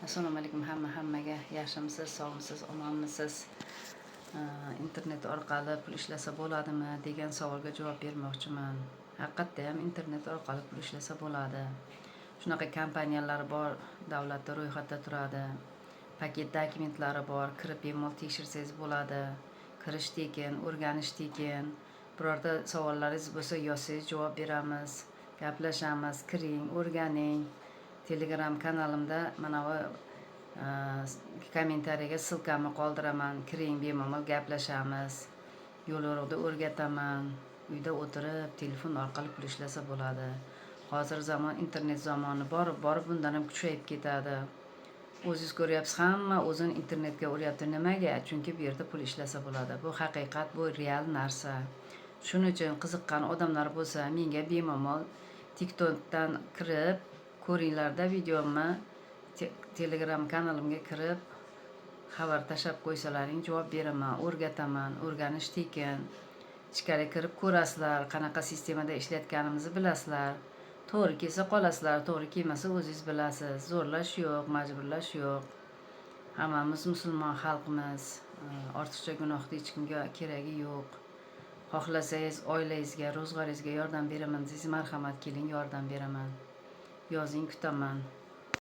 Assalomu alaykum hamma hammaga. Yaxshimisiz, sog'misiz, omonmisiz? Internet orqali pul ishlasa bo'ladimi degan savolga javob bermoqchiman. Haqiqatda ham internet orqali pul ishlasa bo'ladi. Shunaqa kompaniyalar bor, davlatda ro'yxatda turadi. Paket dokumentlari bor, kirib bemalol tekshirsangiz bo'ladi. Kirish tekin, o'rganish tekin. Birorta savollaringiz bo'lsa, yozsangiz, javob beramiz, gaplashamiz. Kiring, o'rganing. Telegram kanalimda mana bu kommentariyaga ссылка mni qoldiraman. Kiring, bemalol gaplashamiz. Yo'l yo'riqda o'rgataman. Uyda o'tirib, telefon orqali pul ishlasa bo'ladi. Hozir zamon internet zamoni, borib borib bundan ham kuchayib ketadi. O'zingiz ko'ryapsiz, hamma o'zini internetga uryapti. Nimaga? Chunki bu yerda pul ishlasa bo'ladi. Bu haqiqat, bu real narsa. Shuning uchun qiziqqan odamlar bo'lsa, menga bemalol TikTokdan kirib ko'ringlarda videomni, Telegram kanalimga kirib xabar tashlab qo'ysalaring, javob beraman, o'rgataman. O'rganish tekin. Ichkari kirib ko'rasizlar, qanaqa sistemada ishlayotganimizni bilasizlar. To'g'ri kelsa, qolasizlar, to'g'ri kelmasa, o'zingiz bilasiz. Zo'rlash yo'q, majburlash yo'q. Hammamiz musulmon xalqmiz. Ortiqcha gunohni hech kimga keragi yo'q. Xohlasangiz, oilangizga, ro'zg'oringizga yordam beraman desangiz, marhamat, keling, yordam beraman. Yozing, kutaman.